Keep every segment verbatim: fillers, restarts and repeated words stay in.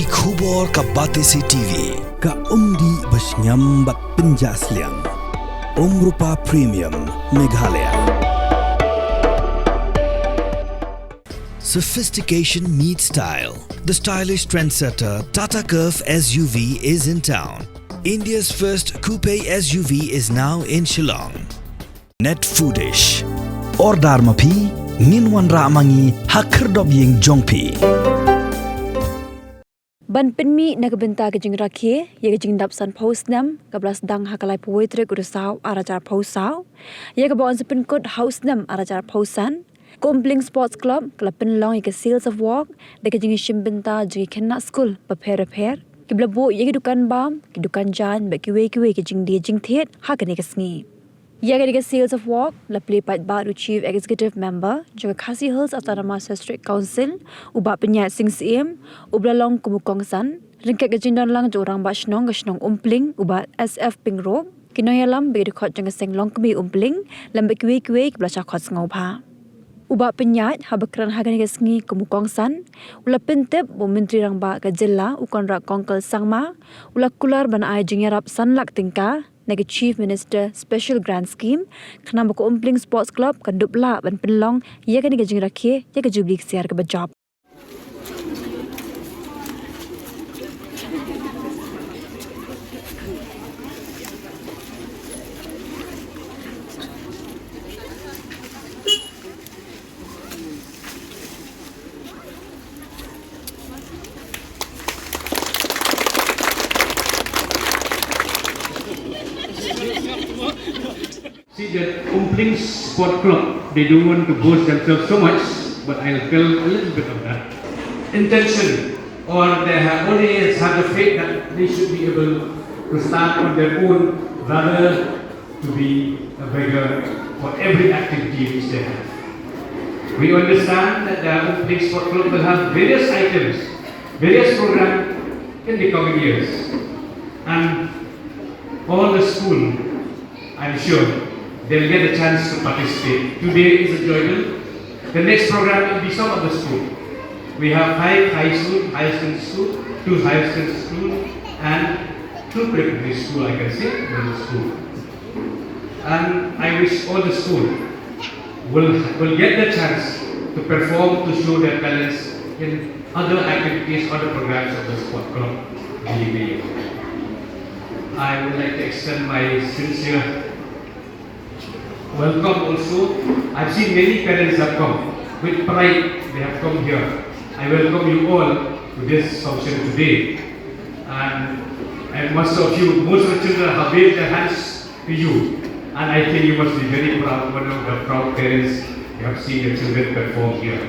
Ki khubor ka Batesi T V. Ka umdih ba shngiam bad pynjah sliang. Umrupa Premium, Meghalaya. Sophistication meets style. The stylish trendsetter Tata Curvv S U V is in town. India's first coupe S U V is now in Shillong. Net Foodish. Order ma phi, ngin wanrah ma ngi ha khyrdop ïing jong phi. Ban pynmih na ka bynta ka jingrakhe ïa ka jingdap sanphew snem kaba la sdang ha ka laiphew wei tarik u Risaw ar hajar arphew saw, ïa kaba yn sa pynkut ha u snem ar hajar arphew san, ka Umpling Sports Club ka la pynlong ïa ka Sales of Wok da ka jingïashim bynta jong ki khynnah skul bapher bapher kiba la buh ïa ki dukan bam, ki dukan jaiñ bad kiwei kiwei ki jingdie jingthied ha kane ka sngi. Ïa kane ka Sales of Wok la plie paidbah da u Chief Executive Member jong ka Khasi Hills Autonomous District Council, u Bah Pynïaid Sing Syiem, uba la long kum u kongsan ryngkat ka jingdon lang jong u Rangbah Shnong ka shnong Umpling, u Bah S F Pyngrope, ki nongïalam bad ki dkhot jong ka seng longkmie Umpling lem bad kiwei kiwei kiba la shah khot sngewbha. U Bah Pynïaid, haba kren ha kane ka sngi kum u kongsan, u la pyntip ba u Myntri Rangbah ka jylla u Conrad Kongkal Sangma u la kular ban ai jingïarap san lak tyngka na ka Chief Minister Special Grant Scheme khnang ba ka Umpling Sports Club kan dup lah ban pynlong ïa kane ka jingrakhe ïa ka Jubili Ksiar kaba jop. See, the Umpling Sport Club, they don't want to boast themselves so much, but I'll tell a little bit of that. Intention, or they have always had the faith that they should be able to stand on their own rather to be a beggar for every activity which they have. We understand that the Umpling Sport Club will have various items, various programs in the coming years. And all the school, I'm sure, they'll get a chance to participate. Today is a Joydon. The next program will be some of the school. We have five high school, higher secondary school, two higher secondary school, and two preparatory school, I can say, middle school. And I wish all the school will, will get the chance to perform, to show their talents in other activities, other programs of the sport club. I would like to extend my sincere welcome also. I've seen many parents have come. With pride, they have come here. I welcome you all to this function today. And, and most of you, most of the children have waved their hands to you. And I think you must be very proud, one of the proud parents you have seen your children perform here.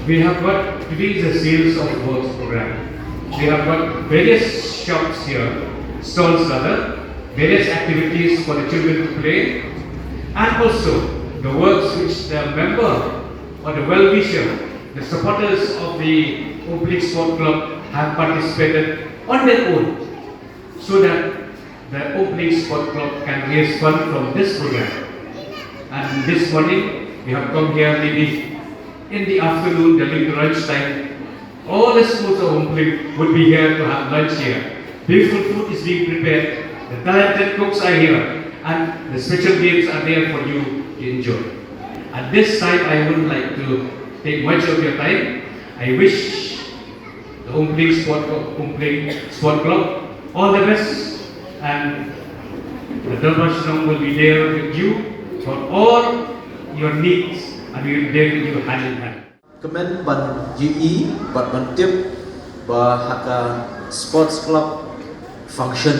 We have got, today is a sales of works program. We have got various shops here, stalls rather, various activities for the children to play, and also the works which the member or the well-wisher, the supporters of the Umpling Sport Club have participated on their own, so that the Umpling Sport Club can raise fund from this program. And this morning, we have come here maybe in the afternoon, during the lunch time. All the schools of Umpling would be here to have lunch here. Beautiful food is being prepared. The talented cooks are here. And the special games are there for you to enjoy. At this time, I wouldn't like to take much of your time. I wish the Umpling Sport Club, Umpling Sport Club, all the best, and the Dorbar Shnong will be there with you for all your needs, and we will be there with you hand in hand. Kmen ban ïohi bad ban tip ba ha ka sports club function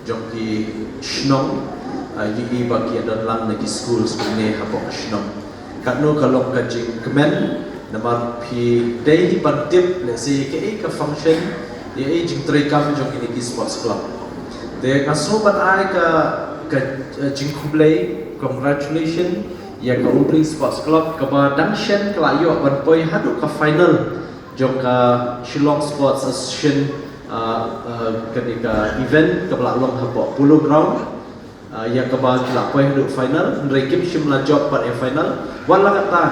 jong ki shnong, ah, ïohi ba ki don lang na ki school sha kane hapoh shnong. Katno ka long ka jingkmen namar phi dei ban tip lehse kaei ka function, ïa ei jingtrei kam jong kine ki sports club. Te nga sngew ban ai ka, ka, eh, jingkhublei, congratulation ïa ka Umpling Sports Club kaba dang shen ka la ïoh ban poi haduh ka final jong ka Shillong Sports Association, ah, ah, kane ka event kaba la long hapoh Polo Ground. Ah, ïa kaba ki la poi haduh final, hynrei kim shym la jop pat ïa final. Wat la katta,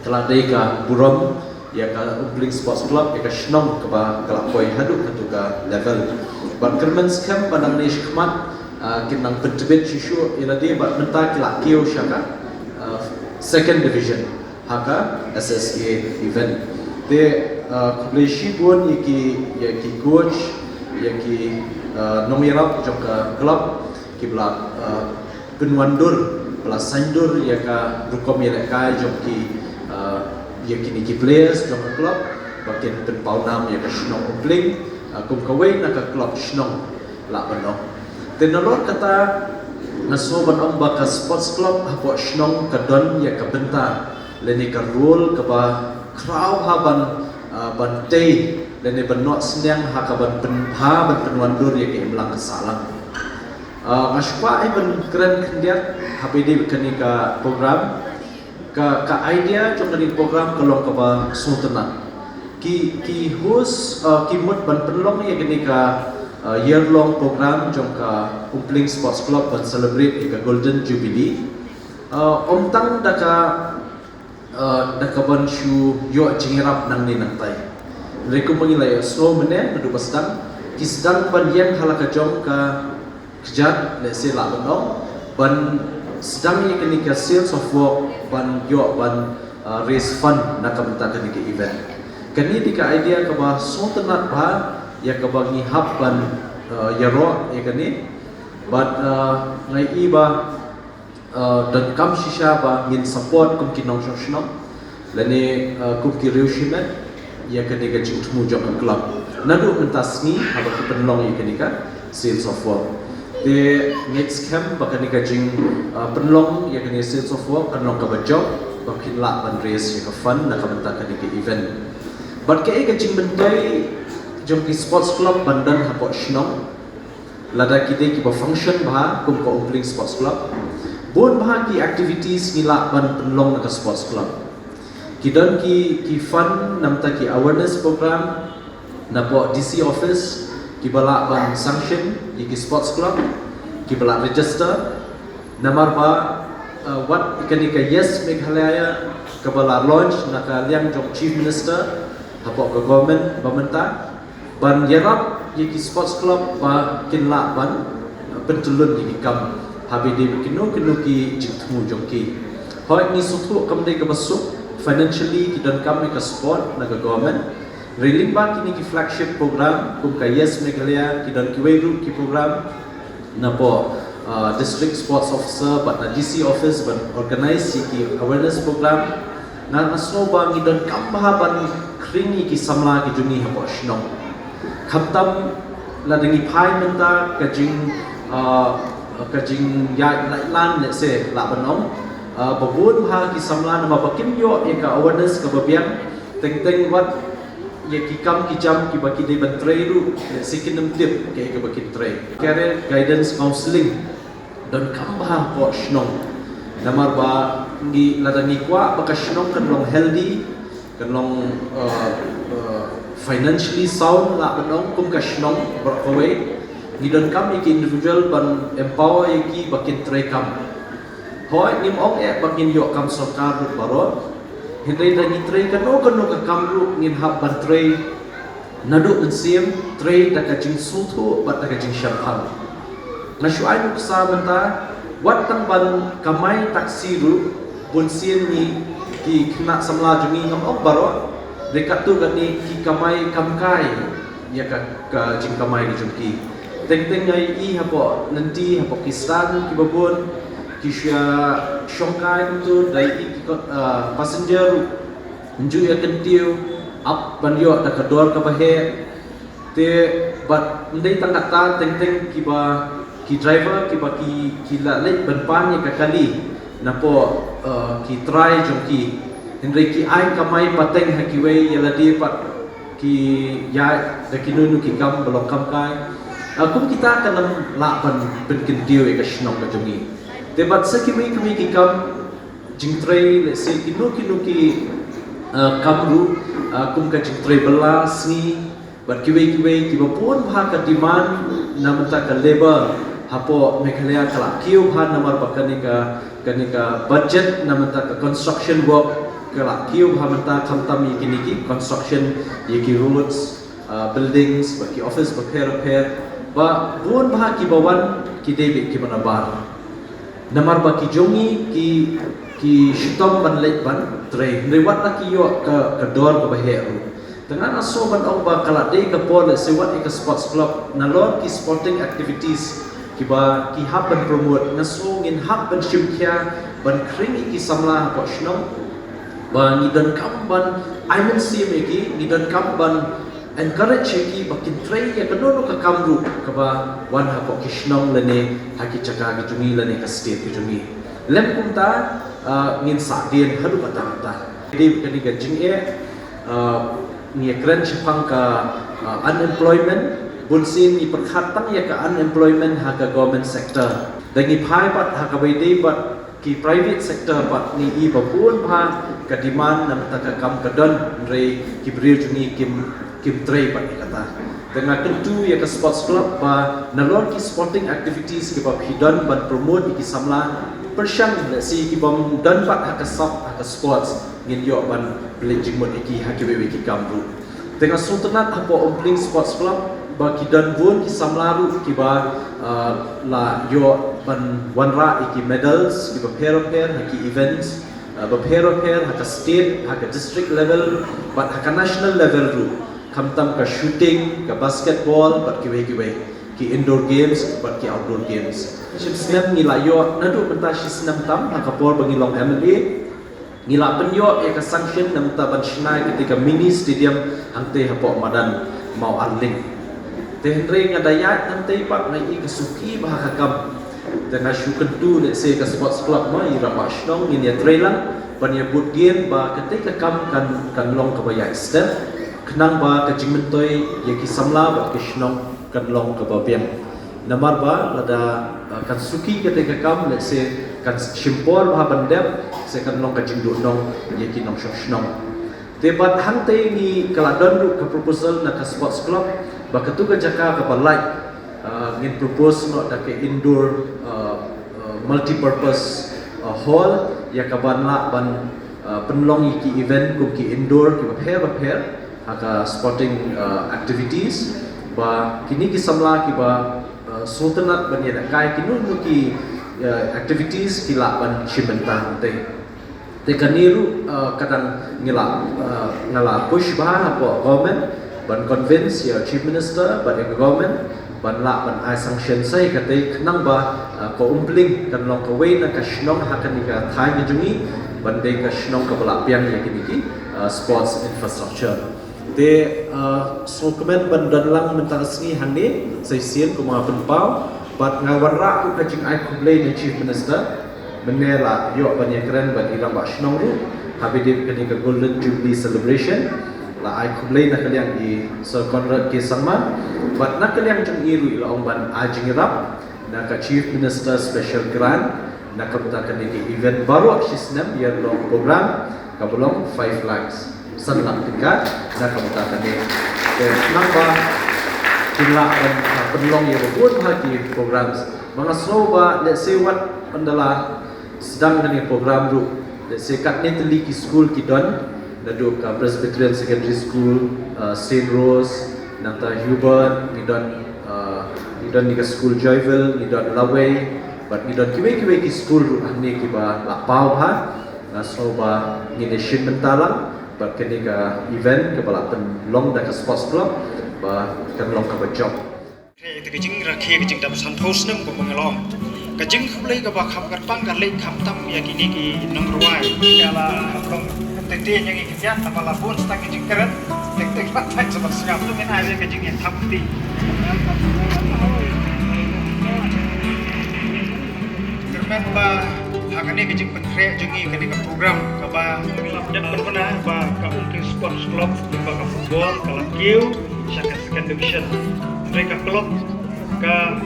ka la dei ka burom ïa ka Umpling Sports Club, ïa ka shnong kaba ka la poi haduh katu ka level. Bad kyrmen skhem ba nangne shakhmat, ah, kin nang pyntbit shuh shuh ïa lade, bad mynta ki la kiew sha ka, ah, second division ha ka S S A event. Te, ah, khublei shibun ïa ki, ïa ki coach, ïa ki, ah, nongïarap jong ka club, kiba la, ah, pynwandur, ba la saindur ïa ka rukom ïalehkai jong ki, ah, ïa kine ki players jong ka club, ba kin pynpaw nam ïa ka shnong Umpling, ah, kum kawei na ka club shnong, lah ban ong. Te nalor kata, nga sngew ban ong ba ka sports club hapoh shnong ka don ïa ka bynta lane ka role kaba khraw ha ban, ah, ban tei lane ban noh synñiang ha ka ban pyn, ha ban pynwandur ïa ka imlang ka sahlang. Ah, nga shu kwah ai ban kren khyndiat haba ïadei bad kane ka program. Ka, ka idea jong kane ka program ka long kaba sngewtynnat. Ki, ki host, ah, ki mut ban pynlong ïa kane ka, ah, year long program jong ka Umpling Sports Club ban celebrate ïa ka Golden Jubilee. Ah, ym tang da ka, ah, da ka ban shu ïoh jingïarap nangne nangtai. Hynrei kumba ngi la ïohsngew mynne naduh ba sdang, ki sdang ban ïeng ha la ka jong ka kjat, lehse lah ban ong, ban sdang ïa kane ka sales of work, ban ïoh ban, ah, raise fund na ka bynta kane ka event. Kane dei ka idea kaba sngewtynnat bha ïa kaba ngi hap ban, ah, ïaroh ïa kane. Bad, ah, nga i ba, ah, donkam shisha ba ngin support kum ki nongshong shnong lane, ah, kum ki riew shimet ïa kane ka jingthmu jong ka club. Naduh mynta sngi haba ki pynlong ïa kane ka sales of work. Te ngeit skhem ba kane ka jing, ah, pynlong ïa kane sales of work kan long kaba jop ba kin lah ban raise ïa ka fund na ka bynta kane ka event. Bad kaei ka jingmyntoi jong ki sports club ban don hapoh shnong, lada ki dei kiba function bha kum ka Umpling Sports Club, bun bha ki activities ngi lah ban pynlong na ka sports club. Ki don ki, ki fund namar ki awareness program napoh D C office, kiba lah ban sanction ïa ki sports club, kiba lah register. Namar ba, uh, wat kane ka Yes Meghalaya kaba la launch na ka liang jong Chief Minister hapoh ka government ba mynta, ban ïarap ïa ki sports club ba kin lah ban, uh, pyntyllun ïa ki kam haba ïadei bad kino kino ki jingthmu jong ki. Hooid, ngi sngewthuh kam dei kaba suk, financially ki donkam ïa ka support na ka government. Hynrei lyngba kine ki flagship program kum ka Yes Meghalaya, ki don kiwei ruh ki program napoh, uh, District Sports Officer bad na D C office ban organize ïa ki awareness program. Nga, nga sngew ba ngi donkam bha ban khring ïa ki samla ki jong ngi hapoh shnong. Khamtam lada ngi phai mynta ka jing, uh, ka jingïaid lait lan, lehse lah ban ong, uh, ba bun bha ki samla namar ba kim ïoh ïa ka awareness kaba biang, teng teng wat ïa ki kam ki jam kiba ki dei ban trei ruh, lehse kin ym tip kaei kaba kin trei. Career guidance counselling donkam bha hapoh shnong. Namar ba ngi, lada ngi kwah ba ka shnong kan long healthy, kan long, uh, uh, financially sound lah ban ong kum ka shnong baroh kawei, ngi donkam ïa ki individual ban empower ïa ki ba kin trei kam. Hooid, ngim ong eh ba ngin ïoh kam sorkar ruh baroh. Hynrei da ngi trei kano kano ka kam ruh ngin hap ban trei naduh mynsiem, trei da ka jingsngewthuh bad da ka jingshemphang. Nga shu ai nuksa mynta, wat tang ban kamai taxi ruh, bunsien ngi ki khynnah samla jong ngi, ngam ong baroh, hynrei katto katne ki kamai kam kai ïa ka, ka jingkamai ka jong ki. Teng teng nga i hapoh lynti, hapoh ki stand kiba bun, ki shu ïa shongkai kumtu, da i ki ko-, ah, passenger ruh ym ju ïa kyntiew, ap ban ïoh da ka dor kaba heh. Te bad ym dei tang kata, teng teng kiba, ki driver kiba ki, ki la leit ban pan ïa ka kali napoh, eh, ki trai jong ki, hynrei ki ai kamai pateng ha kiwei, ïa lade pat ki ïaid da kino kino ki kam ba long kam kai. Ah, kum kita kan ym lah ban pynkyntiew ïa ka shnong ka jong ngi. Te bad sa kiwei kiwei ki kam jingtrei, lehse kino kino ki, ah, kam ruh, ah, kum ka jingtrei bylla sngi bad kiwei kiwei kiba bun bha ka demand na bynta ka labour hapoh Meghalaya ka la kiew bha namar ba kane ka, kane ka budget na bynta ka construction work Ka la kiew bha mynta khamtam ïa kine ki construction, ïa ki roads, uh, buildings, bad ki office bapher bapher. Ba bun bha kiba wan ki dei beit kiba nabar. Namar ba ki jong ngi ki, ki shitom ban leit ban trei. Hynrei wat la ki ïoh ka, ka dor kaba heh ruh. Te nga sngew ban ong ba ka la dei ka por lehse wat ïa ka sports club nalor ki sporting activities kiba ki hap ban promote, nga sngew ngin hap ban shim khia ban khring ïa ki samla hapoh shnong. Ba ngi donkam ban ai mynsiem ïa ki, ngi donkam ban encourage ïa ki ba kin trei ïa kano kano ka kam ruh kaba wan hapoh ki shnong lane ha ki jaka ki jong ngi lane ka state ki jong ngi. Lem kumta, ah, ngin sah dien haduh katta katta. Dei kane ka jingeh, ah, ngi ïakren shaphang ka, ah, unemployment, bunsien ngi pyrkhat tang ïa ka unemployment ha ka government sector. Da ngi phai pat ha kaba ïadei bad ki private sector pat ngi i ba bun bha ka demand namar ka kam ka don, hynrei ki briew jong ngi kim, kim trei pat ïa kata. Te nga kyntu ïa ka sports club ba nalor ki sporting activities kiba phi don ban promote ïa ki samla, pyrshang lehse kibym don pat ha ka sap ha ka sports, ngin ïoh ban pynleit jingmut ïa ki ha kiwei kiwei ki kam ruh. Te nga sngewtynnat hapoh Umpling Sports Club ba ki don bun ki samla ruh kiba, ah, la ïoh ban wanrah ïa ki medals kiba pher bapher ha ki events, ah, bapher bapher ha ka state, ha ka district level, bad ha ka national level ruh. Khamtam ka shooting, ka basketball, bad kiwei kiwei. Ki indoor games, bad ki outdoor games. Shiphew snem ngi la ïoh, naduh mynta shi snem tam, ha ka por ba ngi long M L A. Ngi la pynïoh ïa ka sanction namar ban shna ïa kata ka mini stadium hangtei hapoh madan Maw Arling. Te hynrei nga da ïaid hangtei pat nga i ka suki bha ka kam. Te nga shu kyntu lehse ka sports club ma i rangbah shnong ngin ïa trei lang ban ïa bud gien ba kata ka kam kan, kan long kaba ïaid step. Khnang ba ka jingmyntoi ïa ki samla bad ki shnong kan long kaba biang. Namar ba lada, ah, kan suki kata ka kam, lehse kan shim por bha ban dep, se kan long ka jingduhnong ïa ki nongshong shnong. Te bad hangtei ngi ka la don ruh ka proposal na ka sports club ba katu ka jaka kaba lait, ah, ngin propose noh da ka indoor, ah, ah, multipurpose, ah, hall ïa kaban lah ban, ah, pynlong ïa ki event kum ki indoor kiba pher bapher ha ka sporting, ah, activities ba kine ki samla kiba, ah, sngewtynnat ban ïalehkai kino kino ki, ah, activities ki lah ban shim bynta hangtei. Te kane ruh, ah, ka dang ngi la, ah, nga la push bha hapoh government ban convince ïa Chief Minister bad ïa ka government ban lah ban ai sanction sa ïa kata khnang ba, ah, ka Umpling kan long kawei na ka shnong ha kane ka thaiñ ka jong ngi ban dei ka shnong kaba la biang ïa kine ki, ah, sports infrastructure. Te, ah, sngewkmen ban don lang mynta ka sngi hangne sa shisien kum nga pynpaw bad nga wanrah ruh ka jingai khublei na Chief Minister. Mynne la ïoh ban ïakren bad i rangbah shnong ruh ha ba dei kane ka Golden Jubilee Celebration. La ai khublei na ka liang i Sir Conrad K Sangma bad na ka liang jong i ruh i la ong ban ai jingïarap na ka Chief Minister Special Grant na ka bynta kane ka event baroh shi snem ïa long program kaba long five lakhs, san lak tyngka na ka bynta kane. Te nang ba kin lah ban, ah, pynlong ïa ba bun bha ki programs. Ba nga sngew ba lehse wat ynda la sdang kane program ruh, lehse katne tylli ki skul ki don, naduh ka Presbyterian Secondary School, ah, Saint Rose, nangta Hubert, ngi don, ah, ngi don ïa ka skul Joyville, ngi don Lawei, bad ngi don kiwei kiwei ki skul ruh hangne kiba la paw bha. Nga sngew ba ngin ïa shim bynta lang bad kane ka event kaba la pynlong da ka sports club ba kan long kaba jop. Te ka jingrakhe ka jingdap sanphew snem kumba nga la ong. Ka jingkhublei kaba kham kyrpang ka leit khamtam ïa kine ki nongrwai. Ka la long tete ïa ngi ki jingïaid naba la bun stang ki jingkren. Tek tek la thait sa ba sngap tu ngin ai ka jingïaid thap ti. Kyrmen ba ha kane ka jingpynkhreh jong ngi kane ka program kaba dep pynbna ba ka Umpling Sports Club, ba ka football ka la kiew sha ka second division. Hynrei ka club ka,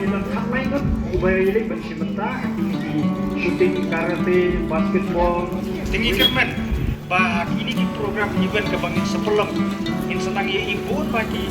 uba ïaleh ban shim bynta ha kine ki shooting, karate, basketball. Te ngi kyrmen ba ha kine ki program event kaba ngin sa pynlong ngin sa nang ïohi bun ba ki